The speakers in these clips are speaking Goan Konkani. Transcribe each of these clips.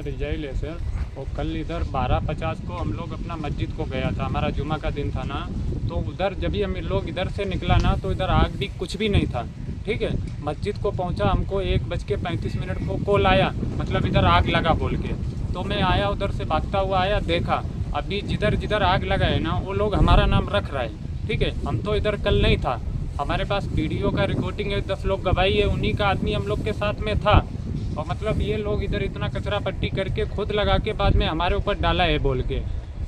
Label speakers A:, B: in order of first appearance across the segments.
A: रिजाइल है सर। वो कल इधर 12:50 को हम लोग अपना मस्जिद को गया था, हमारा जुमा का दिन था ना, तो उधर जब भी हम लोग इधर से निकला ना तो इधर आग भी कुछ भी नहीं था, ठीक है। मस्जिद को पहुंचा हमको 1:35 को कॉल आया, मतलब इधर आग लगा बोल के। तो मैं आया उधर से भागता हुआ आया, देखा अभी जिधर जिधर आग लगा है ना वो लोग हमारा नाम रख रहा है, ठीक है। हम तो इधर कल नहीं था, हमारे पास वीडियो का रिकॉर्डिंग है, 10 लोग गवाही है, उन्हीं का आदमी हम लोग के साथ में था। और मतलब ये लोग इधर इतना कचरा पट्टी करके खुद लगा के बाद में हमारे ऊपर डाला है बोल के।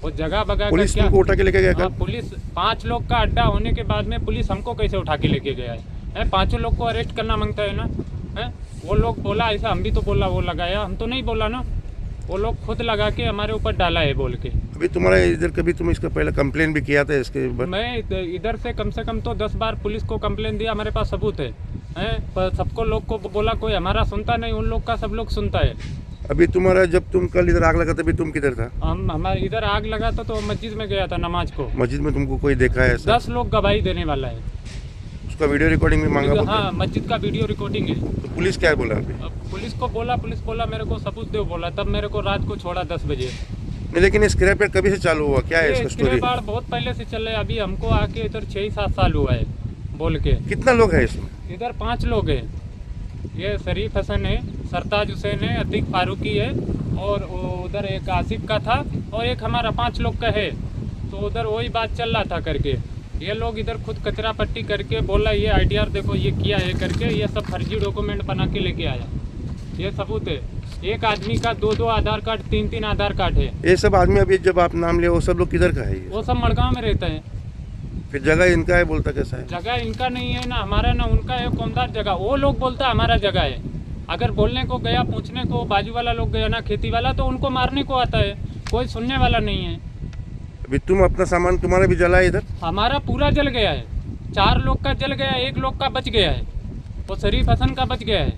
A: वो जगह बगा
B: पुलिस तुमको उठा के लेके गया?
A: हाँ, पुलिस 5 लोग का अड्डा होने के बाद में पुलिस हमको कैसे उठा के लेके गया है? 5 लोग को अरेस्ट करना मांगता है ना, है? वो लोग बोला ऐसा, हम भी तो बोला वो लगाया, हम तो नहीं बोला ना, वो लोग खुद लगा के हमारे ऊपर डाला है बोल के।
B: अभी तुम्हारा इधर कभी तुम इसका पहले कंप्लेन भी किया था इसके?
A: मैं इधर से कम तो 10 बार पुलिस को कंप्लेन दिया, हमारे पास सबूत है, पर सबको लोग को बोला, कोई हमारा सुनता नहीं, उन लोग का सब लोग सुनता है।
B: अभी तुम्हारा जब तुम कल इधर आग लगा तभी तुम किधर था?
A: हम हमारे इधर आग लगा था तो मस्जिद में गया था नमाज को।
B: मस्जिद में तुमको कोई देखा है?
A: 10 लोग गवाही देने वाला है।
B: उसका वीडियो रिकॉर्डिंग भी मांगा?
A: हाँ, मस्जिद का वीडियो रिकॉर्डिंग है।
B: तो पुलिस क्या बोला अभी?
A: पुलिस को बोला, पुलिस बोला मेरे को सबूत दो बोला, तब मेरे को रात को छोड़ा 10 बजे।
B: नहीं, लेकिन स्क्रैप यार्ड कभी से चालू हुआ? क्या है इसका स्टोरी?
A: स्क्रैप यार्ड बहुत पहले से चल रहा है, अभी हमको आके इधर 6-7 साल हुआ है बोल के।
B: कितना लोग है इसमें?
A: इधर 5 लोग हैं। ये शरीफ हसन है, सरताज हुसैन है, अतीक फारूकी है, और उधर एक आसिफ का था, और एक हमारा 5 लोग का है। तो उधर वही बात चल रहा था करके, ये लोग इधर खुद कचरा पट्टी करके बोला ये आईडीआर देखो ये किया है करके, ये सब फर्जी डॉक्यूमेंट बना के लेके आया। ये सबूत है। एक आदमी का 2-2 आधार कार्ड, 3-3 आधार कार्ड है।
B: ये सब आदमी अभी जब आप नाम ले वो सब लोग किधर का है?
A: वो सब मड़गांव में रहता है।
B: फिर जगह इनका है बोलता कैसा है?
A: जगह इनका नहीं है ना हमारा ना उनका है, कौमदार जगह। वो लोग बोलता हमारा जगह है। अगर बोलने को गया, पूछने को बाजू वाला लोग गया ना खेती वाला, तो उनको मारने को आता है, कोई सुनने वाला नहीं है।
B: अभी तुम अपना सामान तुम्हारा भी जला है इधर?
A: हमारा पूरा जल गया है, 4 लोग का जल गया, 1 लोग का बच गया है, वो शरीफ हसन का बच गया है।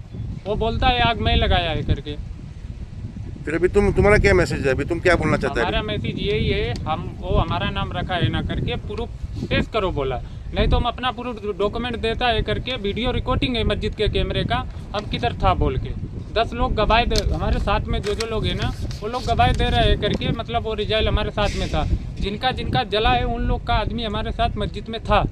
A: वो बोलता है आग मैं लगाया है करके।
B: फिर अभी तुम्हारा क्या मैसेज है? अभी तुम क्या बोलना चाहते हो?
A: हमारा मैसेज यही है, हम वो हमारा नाम रखा है ना करके प्रूफ पेश करो बोला, नहीं तो हम अपना प्रूफ डॉक्यूमेंट देता है करके। वीडियो रिकॉर्डिंग है मस्जिद के कैमरे का, हम किधर था बोल के। 10 लोग गवाही दे, हमारे साथ में जो जो लोग हैं ना वो लोग गवाही दे रहे हैं करके, मतलब वो रिजाइल हमारे साथ में था। जिनका जिनका जला है उन लोग का आदमी हमारे साथ मस्जिद में था,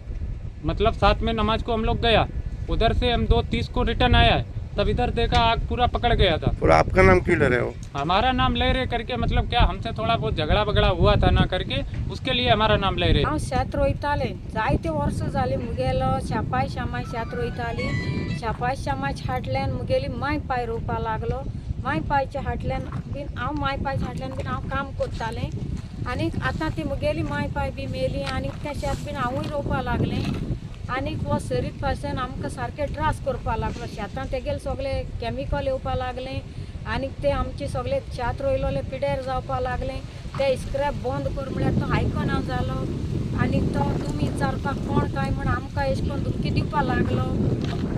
A: मतलब साथ में नमाज को हम लोग गया। उधर से हम 2:30 को रिटर्न आया है, तब इधर देखा आग पूरा पकड़ गया था।
B: और आपका नाम क्यों ले रहे हो?
A: हमारा नाम ले रहे करके, मतलब क्या हमसे थोड़ा बहुत झगड़ा बगड़ा हुआ था ना करके, उसके लिए हमारा नाम ले रहे।
C: हांव शेत रोयतालें जायते वर्सां जालीं, मुगेलो शापाय शामाय शेत रोयताली। शापाय शामाय हाटल्यान मुगेली माय पाय रोवपा लागलो। माय पायच्या हाटल्यान बीन हांव माय पायच्या हाटल्यान बीन हांव काम करतालें। आनीक आतां ती मुगेली माय पाय बी मेली, आनीक तें शेत बीन हांवूय रोवपा लागलें। आनीक हो शरीफ हसन आमकां सारकें त्रास करपा लागलो। शेतां तेगेले सगळे केमिकल येवपा लागलें, आनीक ते आमचे सगळे शेत रोयलोले पिड्यार जावपा लागलें। ते स्क्रॅप बंद कर म्हळ्यार तो आयकना जालो, आनीक तो तुमी विचारपाक कोण काय म्हण आमकां अशें करून धमकी दिवपा लागलो।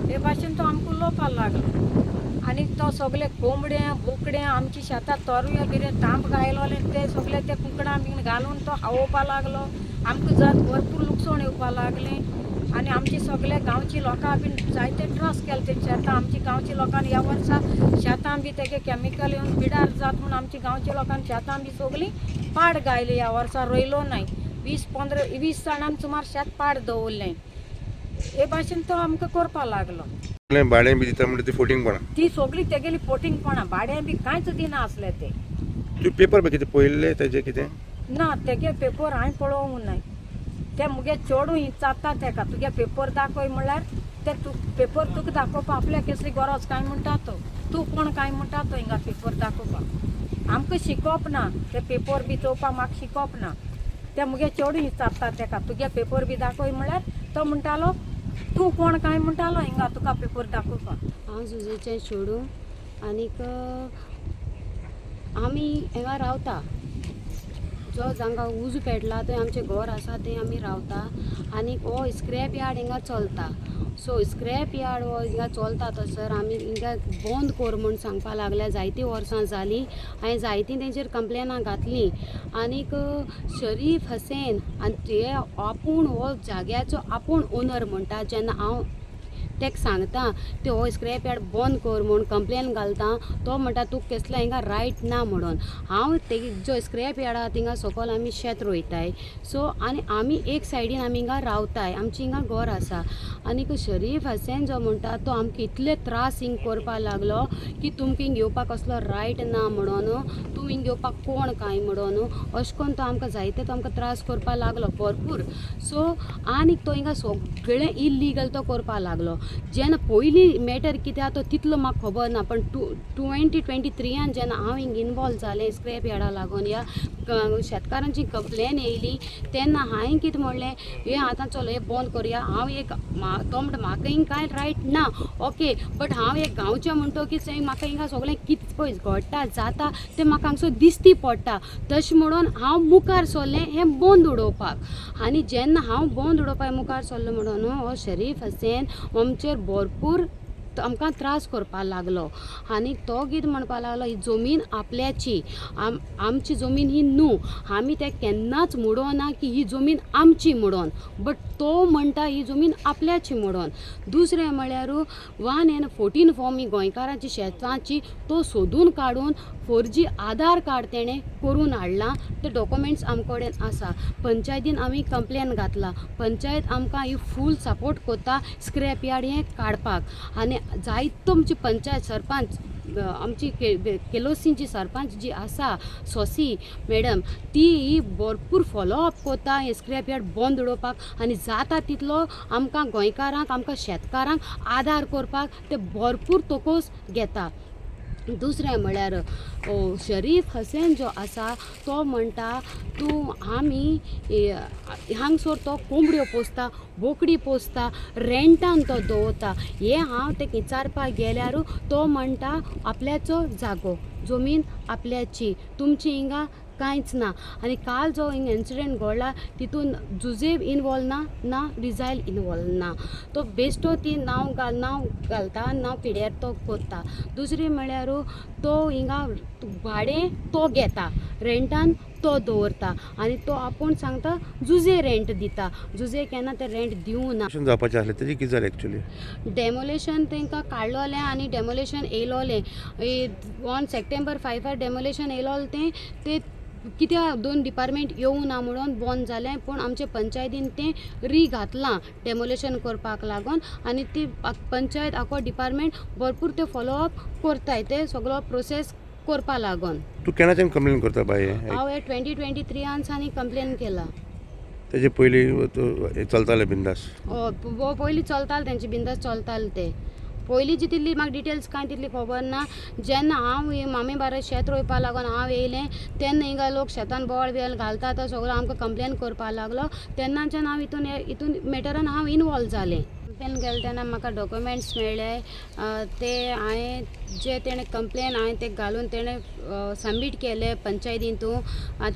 C: हे भाशेन तो आमकां उलोवपा लागलो। आनीक तो सगळे कोंबडे बोकडे आमच्या शेतां तोरये बिरये तांब घायलोले ते सगळे ते कुकडां बीन घालून तो खावोवपा लागलो। आमकां जात भरपूर लुकसाण येवपा लागलें। आनी आमची सगळे गांवची लोकां बीन जायते त्रास केले ते शेतां। आमची गांवची लोकांनी ह्या वर्सा शेतां बी तेगे केमिकल येवन पिडार जात म्हूण आमची गांवच्या लोकांनी शेतां बी सगळीं पाड गायली। ह्या वर्सा रोयलो नाय, 20-15-20 जाणांनी सुमार शेत पाड दवरलें। हे भाशेन तो आमकां करपा लागलो।
B: भाडें बी दिता म्हणजे ती फोटिंगपणां,
C: ती सगळी तेगेली फोटिंगपणां, भाडें बी कांयच दिना आसलें ते।
B: तूं पेपर बी कितें पळयल्ले तेजे कितें?
C: ना, तेगे पेपर हांवें पळोवंक नाय। ते मुगे चेडूं विचारता तेका, तुगे पेपर दाखय म्हणल्यार ते तूं पेपर तुका दाखोवपा आपल्याक कसली गरज काय म्हणटा तो, तूं कोण काय म्हणटा तो हिंगा पेपर दाखोवपाक। आमकां शिकोवप ना ते पेपर बी चोवपाक, म्हाका शिकोवप ना। ते मुगे चेडूं विचारता तेका, तुगे पेपर बी दाखय म्हणल्यार तो म्हणटालो तूं कोण काय म्हणटालो हिंगा तुका पेपर दाखोवपाक।
D: हांव जुजेचें चेडूं आनीक आमी हांगा रावता। जो जांकां उजो पेटला थंय आमचें घर आसा, थंय आमी रावता। आनीक हो स्क्रॅप यार्ड हिंगा चलता। सो स्क्रॅप यार्ड हो हिंगा चलता थंयसर आमी हिंगा बंद कर म्हूण सांगपा लागल्या। जायतीं वर्सां जालीं, हांवें जायतीं तेंचेर कंप्लेनां घातलीं। आनीक शरीफ हसेन आनी ते आपूण हो जाग्याचो आपूण ओनर म्हणटा। जेन्ना हांव तेका सांगता ते हो स्क्रॅप यार्ड बंद कर म्हूण कंप्लेन घालता, तो म्हणटा तुका केसलो हिंगा रायट ना म्हणून. हांव तेगे जो स्क्रॅप यार्ड आहा थिंगा सकयल आमी शेत रोयताय. सो आनी आमी एक सायडीन आमी हिंगा रावताय, आमची हिंगा घर आसा. आनीक शरीफ हसेन जो म्हणटा तो आमकां इतले त्रास हिंग करपाक लागलो की तुमकां हिंग येवपाक कसलो रायट ना म्हणून, तूं हिंग येवपाक कोण काय म्हणून, अशें करून तो आमकां जायते तो आमकां त्रास करपाक लागलो भरपूर. सो आनीक तो हिंगा सगळें इल्लीगल तो करपाक लागलो. जेन्ना पयलीं मॅटर कितें आहा तो तितलो म्हाका खबर ना, पण 2023 जेन्ना हांव हिंग इनवॉल्व जालें स्क्रॅप यार्डा लागून ह्या शेतकारांची कंप्लेन येयली तेन्ना हांवें कितें म्हणलें, हें आतां चलो हें बंद करुया. हांव एक तो म्हणटा म्हाका हिंग कांय रायट ना, ओके, बट हांव एक गांवचें म्हणटकीच म्हाका हिंगा सगळें कितें पळय घडटा जाता तें म्हाका हांगसर दिसती पडटा. तशें म्हणून हांव मुखार सरलें हें बंद उडोवपाक. आनी जेन्ना हांव बंद उडोवपाक मुखार सरलें म्हणून हो शरीफ हसेन आमचेर भरपूर आमकां त्रास करपाक लागलो. आनी तो कितें म्हणपाक लागलो, ही जमीन आपल्याची, आमची जमीन ही न्हू, आमी ते केन्नाच म्हणोना की ही जमीन आमची म्हणून, बट तो म्हणटा ही जमीन आपल्याची म्हणून. दुसरें म्हळ्यार 1 and 14 form ही गोंयकारांची शेतांची तो सोदून काडून फॉर्जी आधार कार्ड तेणें करून हाडलां, ते डॉक्युमेंट्स आमचे कडेन आसा. पंचायतीन आमी कंप्लेन घातला, पंचायत आमकां ही फूल सपोर्ट करता स्क्रॅप यार्ड हें काडपाक. आनी जायतो आमची पंचायत सरपंच आमची केलोसींची सरपंच जी आसा सोसी मॅडम, ती ही भरपूर फॉलोअप करता हें स्क्रॅप यार्ड बंद उडोवपाक आनी जाता तितलो आमकां गोंयकारांक आमकां शेतकारांक आदार करपाक ते भरपूर तोकोस घेता. दुसरें म्हळ्यार शरीफ हसेन जो आसा तो म्हणटा तूं आमी हांगसर तो कोंबड्यो पोसता, बोकडी पोसता, रेंटान तो दवरता. हें हांव तेका विचारपाक गेल्यार तो म्हणटा आपल्याचो जागो, जमीन आपल्याची, तुमची हिंगा कांयच ना. आनी काल जो हिंगा इन्सिडंट घडला तितून जुजेब इनवॉल्व ना, ना रिजायल इनवॉल्व ना, तो बेश्टो ती नांव घालता, नांव पिड्यार तो करता. दुसरें म्हळ्यार तो हिंगा भाडें तो घेता, रेंटान तो दवरता आनी तो आपूण सांगता जुजे रेंट दिता, जुजे केन्ना ते रेंट दिवना.
B: जावपाचें आसलें तेजी कितें जालें एक्चुअली?
D: डेमोलेशन तांकां काडलोलें आनी डेमोलेशन येयलोलें ऑन September 5 demolition येयलोलें तें ते कित्याक 2 डिपार्टमेंट येवं ना म्हणून बंद जालें. पूण आमचे पंचायतीन तें री घातलां डेमोलेशन करपाक लागून आनी ती पंचायत आखो डिपार्टमेंट भरपूर ते फॉलोअप करताय, ते सगळो प्रोसेस करपा लागून.
B: तूं केन्नाच्यान कंप्लेन करता बाय?
D: हांव हे 2023 आनी कंप्लेन केला.
B: तेजे पयलीं चलतालें बिंदास?
D: पयलीं चलतालें तेंचे बिंदास चलतालें ते. पयलीं जी तितली म्हाका डिटेल्स कांय तितली खबर ना. जेन्ना हांव मामी बारा शेत रोयपाक लागून हांव येयलें तेन्ना हिंगा लोक शेतान बोळ बिळ घालता तो सगळो आमकां कंप्लेन करपाक लागलो. तेन्नाच्यान हांव हितून मॅटरान हांव इनवॉल्व जालें. कंप्लेन केलें तेन्ना म्हाका डॉक्युमेंट्स मेळ्ळे, ते हांवें जे तेणें कंप्लेन हांवें ते घालून तेणें सबमीट केले पंचायतींतू,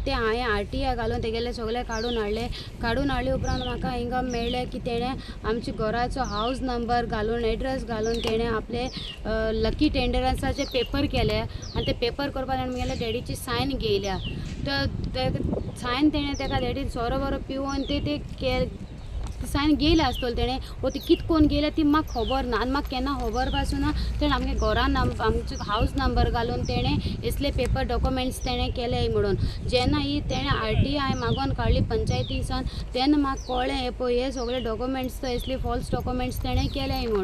D: ते हांवें RTI घालून तेगेले सगळे काडून हाडले. काडून हाडले उपरांत म्हाका हिंगा मेळ्ळें की तेणें आमच्या घराचो हावज नंबर घालून एड्रेस घालून तेणें आपले लकी टेंडरांसाचे पेपर केले आनी ते पेपर करपाक तेणें म्हगेल्या डॅडीची सायन घेयल्या. तर ते सायन तेणें तेका डॅडीन सोरो बरो पिवन ते सायन गेल्या आसतलो तेणें, वो ती कित कोन्न गेल्या ती म्हाका खबर ना आनी म्हाका केन्ना खबर पासून ना. तेणें आमगे घरान आमचो हावज नंबर घालून तेणें इसले पेपर डॉक्युमेंट्स तेणें केले म्हणून. जेन्ना ही तेणें RTI मागोन काडली पंचायतीसान तेन्ना म्हाका कळ्ळें हे पळय हे सगळे डॉक्युमेंट्स तो इसले फॉल्स डॉक्युमेंट्स तेणें केले म्हणून.